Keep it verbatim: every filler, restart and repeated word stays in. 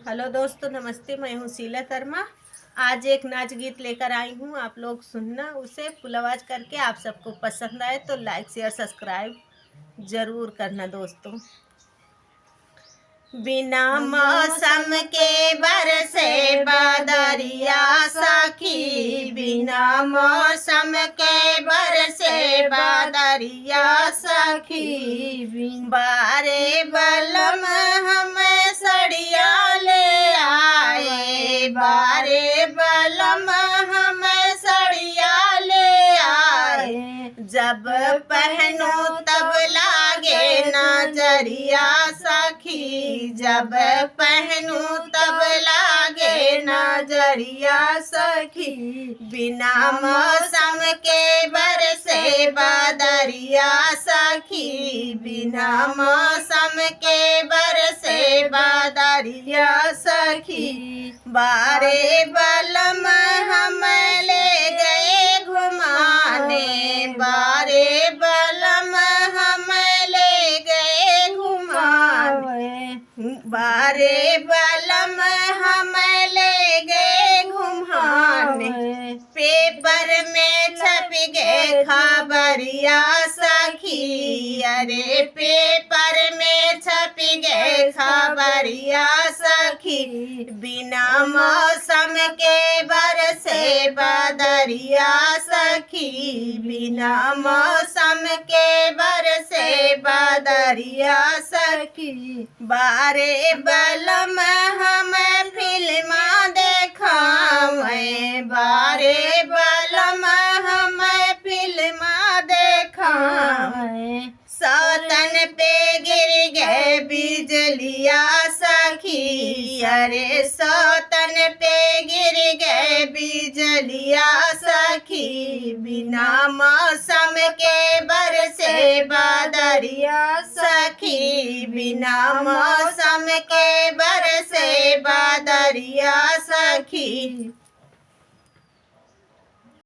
हेलो दोस्तों, नमस्ते, मैं हूँ शीला शर्मा। आज एक नाच गीत लेकर आई हूँ, आप लोग सुनना उसे फुल आवाज करके। आप सबको पसंद आए तो like, share, subscribe जरूर करना दोस्तों। बिना मौसम के बरसे बदरिया सखी, बिना मौसम के बरसे बदरिया सखी। बिन-, बारे बलम हम सड़िया ले आए, बारे बलम हम सड़िया ले आए। जब पहनू तब लागे नजरिया सखी, जब पहनू तब लागे नजरिया सखी। बिना मौसम के बरसे बदरिया सखी, बिना मौसम के बरसे बदरिया सखी। बारे बलम हम ले गए घुमाने, बारे बलम हम ले गए घुमाने, बारे बलम हम ले गए घुमाने। पेपर में छप गए खबरिया सखी, अरे पेपर में छप गए खबरिया सखी। बिना मौसम के बरसे बदरिया सखी, बिना मौसम के बरसे बदरिया सखी। बारे बलम हम फिल्मा देखावे, बारे बलम हम फिल्मा देखावे। सौतन पे गिर गए बिजलिया सखी, अरे सौतन पे गिर गए बिजलिया सखी। बिना मौसम के बरसे बदरिया सखी, बिना मौसम के बरसे बदरिया सखी।